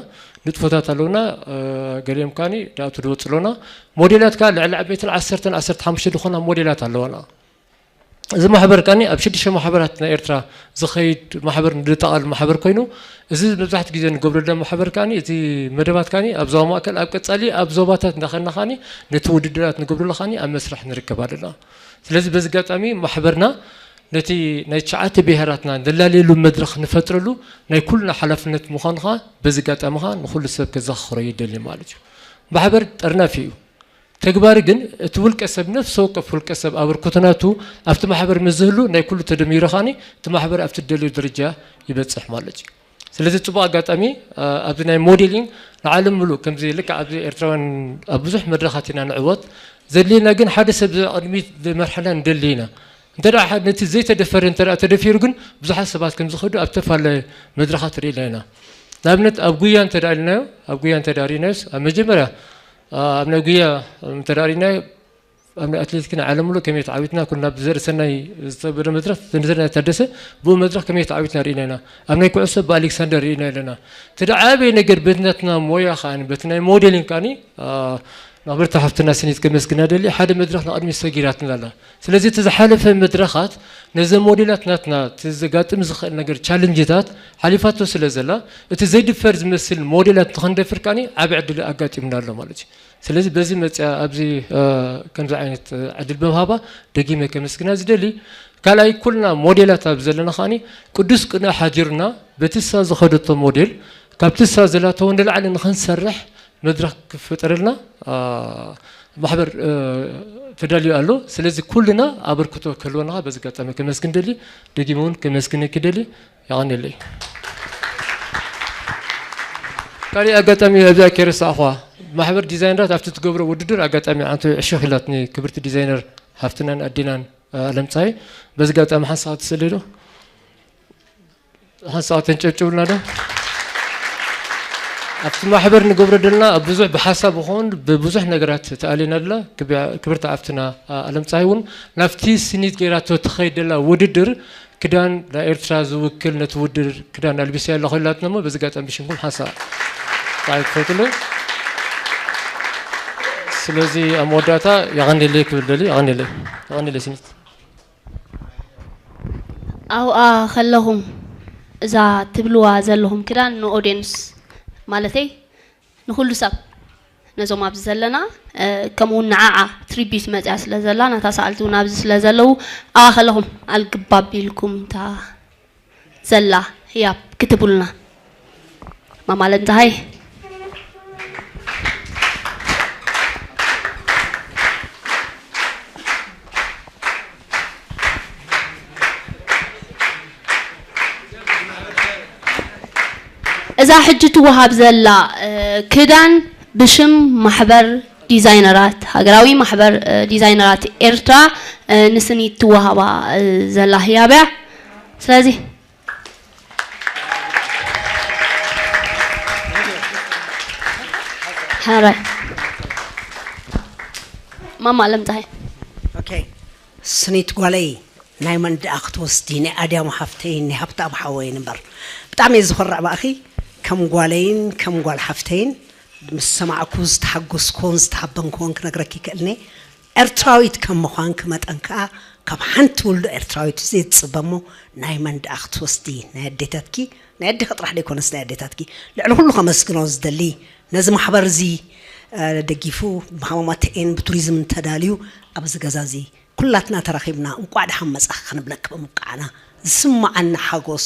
ንጥፎታት ኣለውና፣ አ፣ ገሊኦም ካኒ ዳእቱ ዝወፁ ኣለውና። ሞዴላት ከዓ ልዕሊ ሚእትን ዓሰርተን ዓሰርተ ሓሙሽተ ዝኾና ሞዴላት ኣለውና። እዚ ማሕበር ካኒ ኣብ ሽዱሽተ ማሕበራት ናይ ኤርትራ ዝኸይድ ማሕበር ንድጠቓል ማሕበር ኮይኑ፣ እዚ መብዛሕትኡ ግዜ ንገብረሉ ማሕበር ካኒ፣ እቲ መደባት ካኒ ኣብ ዞባ ማእከል፣ ኣብ ቀጻሊ ኣብ ዞባታት እንዳኸድና ካኒ ነቲ ውድድራት ንገብረሉ ካኒ ኣብ መስርሕ ንርከብ ኣለና። ስለዚ በዚ ኣጋጣሚ ማሕበርና ነቲ ናይ ትሽዓተ ብሄራትና ንላልየሉ መድረኽ ንፈጥረሉ ናይ ኩልና ሓላፍነት ምዃኑ ኸኣ በዚ ኣጋጣሚ ኸኣ ንኹሉ ሰብ ከዘኻኽሮ ይደሊ ማለት እዩ። ማሕበር ጠርናፊ እዩ። ተግባሪ ግን እቲ ውልቀ ሰብ፣ ነፍሲ ወከፍ ውልቀ ሰብ ኣበርክቶ ናቱ ኣብቲ ማሕበር ምስ ዝህሉ ናይ ኩሉ ተደሚሩ ኸኣኒ እቲ ማሕበር ኣብቲ ደልዮ ደረጃ ይበጽሕ ማለት እዩ። ስለዚ ጽቡቕ ኣጋጣሚ፣ አ፣ ኣብዚ ናይ ሞዴሊንግ ንዓለም ምሉእ ከምዚ ልክዕ ኣብዚ ኤርትራውያን ኣብ ብዙሕ መድረኻት ኢና ንዕወት። ዘድልየና ግን ሓደ ሰብ ቅድሚት ዝመርሐና ንደሊ ኢና። እንተ ደኣ ሓደ ነቲ ዘይተደፈረ እንተ ደኣ ተደፊሩ ግን ብዙሓት ሰባት ከም ዝኸዱ ኣብ ተፈላለየ መድረኻት ርኢና ኢና። ንኣብነት ኣብ ጉያ እንተ ደኣ ኢልናዮ፣ ኣብ ጉያ እንተ ደኣ ርኢናዮስ ኣብ መጀመርያ፣ አ፣ ኣብ ናይ ጉያ እንተ ደኣ ርኢናዮ፣ ኣብ ናይ ኣትሌቲክስ ናይ ዓለም ምሉእ ከመይ ተዓዊትና ኩልና ብዘርኢ ሰናይ ዝተበደ መድረኽ ዘንዘርና ታደሰ ብኡ መድረኽ ከመይ ተዓዊትና ርኢና ኢና። ኣብ ናይ ኩዕሶ ብኣሌክሳንደር ርኢና ኣለና። እቲ ደዓበየ ነገር በቲ ናትና ሞያ ከኣኒ በቲ ናይ ሞዴሊንግ ከኣኒ፣ አ፣ ንኽብርቲ ሓፍትና ስኒት ከመስግና ደሊ ሓደ መድረኽ ንቕድሚት ሰጊራትና ኣላ። ስለዚ እቲ ዝሓለፈ መድረኻት ነዘ ሞዴላት ናትና እቲ ዘጋጥም ዝኽእል ነገር ቻለንጅታት ሓሊፋቶ ስለ ዘላ እቲ ዘይድፈር ዝመስል ሞዴላት ንኽንደፍር ከኣኒ ዓቢ ዕድል ኣጋጢሙና ኣሎ ማለት እዩ። ስለዚ በዚ መፅያ ኣብዚ፣ እ፣ ከምዚ ዓይነት፣ እ፣ ዕድል ብምሃባ ደጊመ ከመስግና ዝደሊ። ካልኣይ ኩልና ሞዴላት ኣብ ዘለና ከኣኒ ቅዱስ ቅንኢ ሓዲሩና በቲ እሳ ዝኸደቶ ሞዴል ካብቲ እሳ ዘላተዎ ንላዕሊ ንኽንሰርሕ መድረኽ ክፍጠረልና፣ አ፣ ማሕበር፣ እ፣ ተዳልዩ ኣሎ። ስለዚ ኩልና ኣበርክቶ ክህልወና በዚ ኣጋጣሚ ከመስግን ደሊ፣ ደጊመ እውን ከመስግነኪ ደሊ። የቐንየለይ። ካሊእ ኣጋጣሚ ኣብዚኣ ከይረሳዕኹዋ፣ ማሕበር ዲዛይነራት ኣብቲ ትገብሮ ውድድር ኣጋጣሚ ዓንቶ ዕሽኽ ኢላትኒ ክብርቲ ዲዛይነር ሓፍትናን ኣዴናን፣ አ፣ ኣለምፀሃይ። በዚ ኣጋጣሚ ሓንሳእ ክትስእሊ ዶ? ሓንሳእ ተንጨብጭቡልና ዶ? ኣብቲ ማሕበር ንገብሮ ደለና ኣብ ብዙሕ ብሓሳብ ይኹን ብብዙሕ ነገራት ተኣሊና ደላ ክብ-፣ ክብርቲ ሓፍትና፣ አ፣ ኣለምፀሃይ እውን ናብቲ ስኒት ገይራቶ ትኸይድ ደላ ውድድር ክዳን ናይ ኤርትራ ዝውክል ነቲ ውድድር ክዳን ኣልቢሰያ ኣለኹ ኢላትና እሞ በዚ ኣጋጣሚ ብሽምኩም ሓንሳእ ጣዕይ ክፈትሉ። ስለዚ ኣብ መወዳእታ የቐንየለይ ክብል ደሊ፣ የቐንየለይ። የቐንየለይ ስኒት። ኣብኣ ከለኹም እዛ ትብልዋ ዘለኹም ክዳን ንኦድየንስ ማለተይ ንኹሉ ሰብ ነዞም ኣብዚ ዘለና፣ እ፣ ከምኡ እውን ንዓዓ ትሪቢዩት መፅያ ስለ ዘላ፣ ናታ ሰኣልቲ እውን ኣብዚ ስለ ዘለዉ፣ ኣባኸለኹም ኣልግባብ ኢልኩም እታ ዘላ ህያብ ክትብሉና። ማማ ለም ፀሃይ። እዛ ሕጂ ትወሃብ ዘላ፣ እ፣ ክዳን ብሽም ማሕበር ዲዛይነራት፣ ሃገራዊ ማሕበር፣ እ፣ ዲዛይነራት ኤርትራ፣ እ፣ ንስኒት ትወሃባ፣ እ፣ ዘላ ህያብ እያ። ስለዚ ሕራይ ማማ ለም ፀሃይ። ኦኬ፣ ስኒት ጓለይ፣ ናይ መን ደኣ ክትወስዲ፣ ናይ ኣድያም ሓፍተይን ናይ ሃብተኣብ ሓወይን እምበር። ብጣዕሚ እየ ዝኮርዕ ብኣኺ፣ ከም ጓለይን ከም ጓል ሓፍተይን ምስ ሰማዕኩ ዝተሓጎስኩን ዝተሓበንኩን ክነግረኪ ይክእልኒ። ኤርትራዊት ከም ምዃንኪ መጠን ከኣ ካብ ሓንቲ ውልዶ ኤርትራዊት እዚ ትጽበ እሞ፣ ናይ መን ደኣ ክትወስዲ፣ ናይ ኣዴታትኪ፣ ናይ ኣዴኺ ጥራሕ ደይኮነስ ናይ ኣዴታትኪ። ልዕሊ ኩሉ ከመስግኖ ዝደሊ ነዚ ማሕበር እዚ፣ እ፣ ደጊፉ ብሃማማተኤን ብቱሪዝም እንተዳልዩ ኣብዚ ገዛ እዚ ኩላትና ተራኺብና እንቋዕ ደሓን መጻኺ ክንብለኪ ብምብቃዕና ዝስምዓኒ ሓጎስ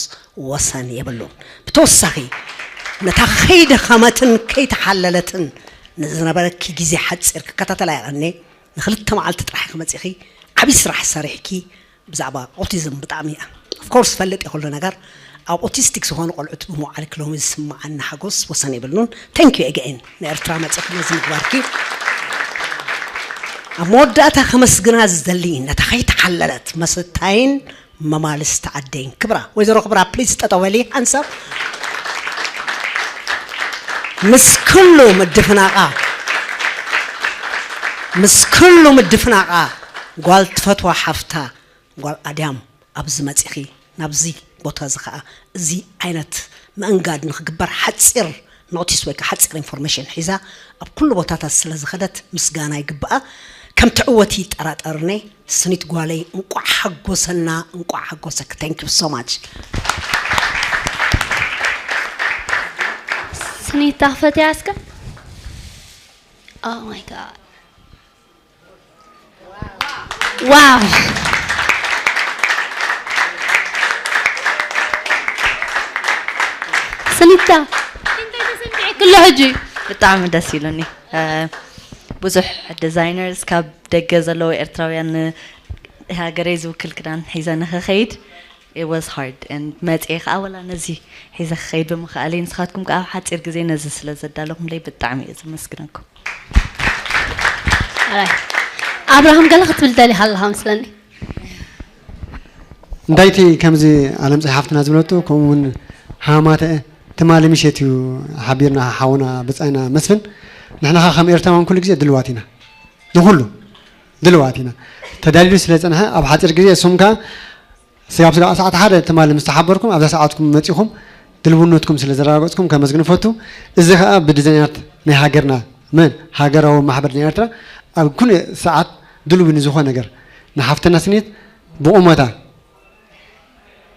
ወሰን የብሉን። ብተወሳኺ ነታ ከይደኸመትን ከይተሓለለትን ንዝነበረኪ ግዜ ሓጺር ክከታተላ ይቐኒ። ንክልተ መዓልቲ ጥራሕ ኢኺ መጺኺ ዓብዪ ስራሕ ሰሪሕኪ። ብዛዕባ ኦቲዝም ብጣዕሚ እያ፣ ኦፍኮርስ፣ ፈልጥ እየ ኩሉ ነገር። ኣብ ኦቲስቲክ ዝኾኑ ቆልዑት ብምውዓልኪ ሎሚ ዝስምዓኒ ሓጎስ ወሰን የብሉን። ተንክ ዩ ኤገኤን፣ ንኤርትራ መጺኺ ነዚ ምግባርኪ። ኣብ መወዳእታ ከመስግና ዝደሊ ነታ ከይተሓለለት መስታይን መማልስቲ ዓደይን ክብራ ወይዘሮ ክብራ፣ ፕሊዝ ጠጠው በሊ። ሓንሳብ ምስ ኩሉ ምድፍናቓ፣ ምስ ኩሉ ምድፍናቓ፣ ጓል ትፈትዋ ሓፍታ፣ ጓል ኣድያም፣ ኣብዚ መጺኺ፣ ናብዚ ቦታ እዚ ኸኣ እዚ ዓይነት ምእንጋድ ንኽግበር ሓጺር ኖቲስ ወይ ከዓ ሓጺር ኢንፎርሜሽን ሒዛ ኣብ ኩሉ ቦታታት ስለ ዝኸደት ምስጋና ይግብኣ። ከም ትዕወቲ ይጠራጠርኒ። ስኒት ጓለይ፣ እንቋዕ ሓጎሰና፣ እንቋዕ ሓጎሰክ። Thank you so much። ስኒታ ክፈትያ እስከ። Oh my God። ዋው። ስኒታ፣ እንታይ ተሰሚዕኪ ኣሎ ሕጂ? ብጣዕሚ ደስ ኢሉኒ። እ፣ ብዙሕ ዲዛይነርስ ካብ ደገ ዘለዉ ኤርትራውያን ንሃገረይ ዝውክል ክዳን ሒዘ ንኽኸይድ it was hard and መጽኤ ከዓ ወላ ነዚ ሒዘ ክኸይድ ብምኽኣለይ ንስኻትኩም ከዓ ኣብ ሓፂር ግዜ ነዚ ስለ ዘዳለኹምለይ ብጣዕሚ እየ ዘመስግነኩም። ኣራይ ኣብርሃም ገለ ክትብል ደሊኻ ኣለኻ መስለኒ። እንታይ እቲ ከምዚ ኣለምፀይ ሓፍትና ዝበለቶ ከምኡ እውን ሃማተ ትማሊ ምሸት እዩ ሓቢርና ሓውና ብፃይና መስፍን ንሕና ኸ ከም ኤርትራውያን ኩሉ ግዜ ድልዋት ኢና ንኩሉ ድልዋት ኢና ተዳሊሉ ስለ ፀንሐ ኣብ ሓፂር ግዜ እሱም ከ ስጋብ ስጋብ ሰዓት ሓደ ትማሊ ምስ ተሓበርኩም ኣብዛ ሰዓትኩም መፂኹም ድልውነትኩም ስለ ዘረጋገፅኩም ከመስግን እፈቱ። እዚ ከዓ ብዲዛይነራት ናይ ሃገርና መን ሃገራዊ ማሕበር ናይ ኤርትራ ኣብ ኩሉ ሰዓት ድልው ንዝኾነ ነገር ንሓፍትና ስኒት ብቑመታ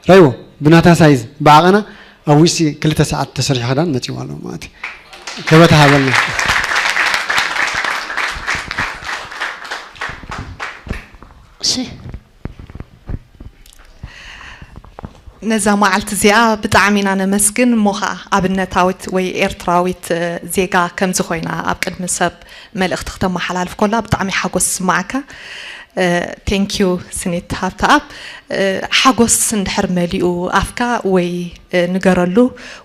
ራይዎ ብናታ ሳይዝ ብዓቐና ኣብ ውሽጢ ክልተ ሰዓት ተሰሪሑ ክዳን መፂዋ ኣሎ ማለት እዩ። ክብረት ሃበልና። እሺ ነዛ መዓልቲ እዚኣ ብጣዕሚ ኢና ነመስግን እሞ ኸዓ ኣብነታዊት ወይ ኤርትራዊት ዜጋ ከምዚ ኮይና ኣብ ቅድሚ ሰብ መልእኽቲ ክተመሓላልፍ ኮላ ብጣዕሚ ሓጎስ ዝስማዓካ። ቴንኪዩ ስኒት ሃብተኣብ። ሓጎስ እንድሕር መሊኡ ኣፍካ ወይ ንገረሉ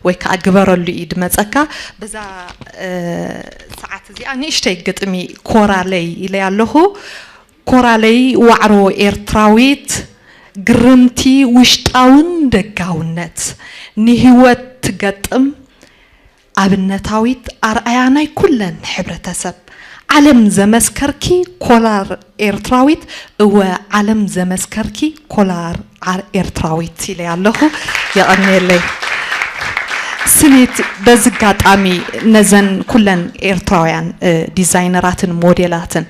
ወይ ከዓ ግበረሉ እዩ ድመፀካ። በዛ ሰዓት እዚኣ ንእሽተይ ግጥሚ ኮራለይ ኢለያ ኣለኹ። ኮራለይ ዋዕሮ ኤርትራዊት ግርምቲ ውሽጣውን ደጋውነት ንህይወት ትገጥም ኣብነታዊት ኣርኣያ ናይ ኩለን ሕብረተሰብ ዓለም ዘመስከርኪ ኮላር ኤርትራዊት እወ ዓለም ዘመስከርኪ ኮላር ዓር ኤርትራዊት ኢለ ኣለኹ። የቐንየለይ ስኒት። በዚ ኣጋጣሚ ነዘን ኩለን ኤርትራውያን ዲዛይነራትን ሞዴላትን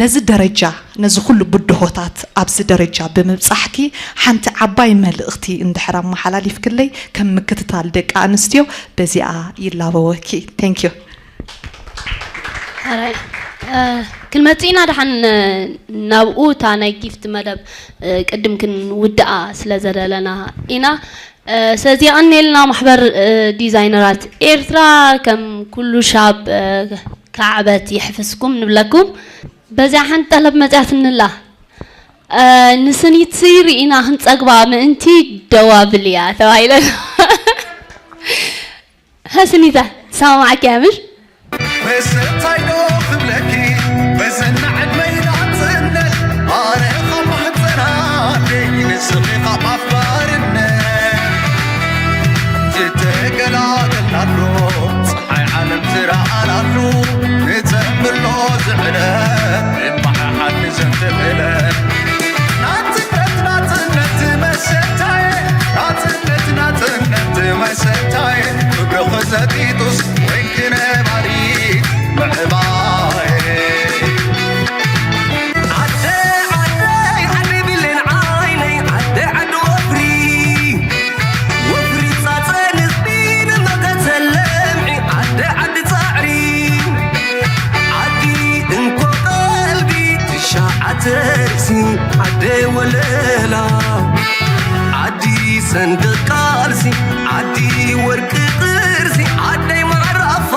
ነዚ ደረጃ ነዚ ኩሉ ብድሆታት ኣብዚ ደረጃ ብምብጻሕኪ ሓንቲ ዓባይ መልእኽቲ እንድሕር ኣመሓላሊፍክለይ ከም ምክትታል ደቂ ኣንስትዮ በዚኣ ይላበወኪ። Thank you። ሕራይ ክንመጽእ ኢና ደሓን ናብኡ። እታ ናይ ጊፍት መደብ ቅድም ክንውድኣ ስለ ዘደለና ኢና። ስለዚ የቐንየልና ማሕበር ዲዛይነራት ኤርትራ። ከም ኩሉ ሻብ ካዕበት የሕፍስኩም ንብለኩም። በዚኣ ሓንቲ ጠለብ መጽያትንላ። ንስኒት ሲ ርኢና ክንጸግባ ምእንቲ ደዋብል እያ ተባሂለ። ሀስኒታ ትሰማማዕኪ እያ ምሽ? መሰታይ ዶ ክብለኪ በዘና ዕድመይ ናጽነት ኣነ ካብ ማህፀና ኣደይ ንስኺ ካብ ኣፍ ባርነት ዝተገላገልናሉ ፀሓይ ዓለም ዝረኣናሉ ንዘምሎ ዝዕለት ንመሓሓድ ንዘንትዕለት ናጽነት ናጽነት መሰታየ ናጽነት ናጽነት መሰታየ ክብርኺ ዘጢጡስ ወይንኪ ነባሪት ምዕባየ ዓደይ ዓደይ ዓደይ ብሌን ዓይነይ ዓደይ ዓዲ ወፍሪ ወፍሪ ፃፀ ንዝቢ ንመከተ ለምዒ ዓደይ ዓዲ ፃዕሪ ዓዲ እንኮ ቀልቢ ትሻዓተ ርእሲ ዓደይ ወለላ ዓዲ ሰንደቅ ቃልሲ ዓዲ ወርቂ ቅርሲ ዓደይ ማዕራፋ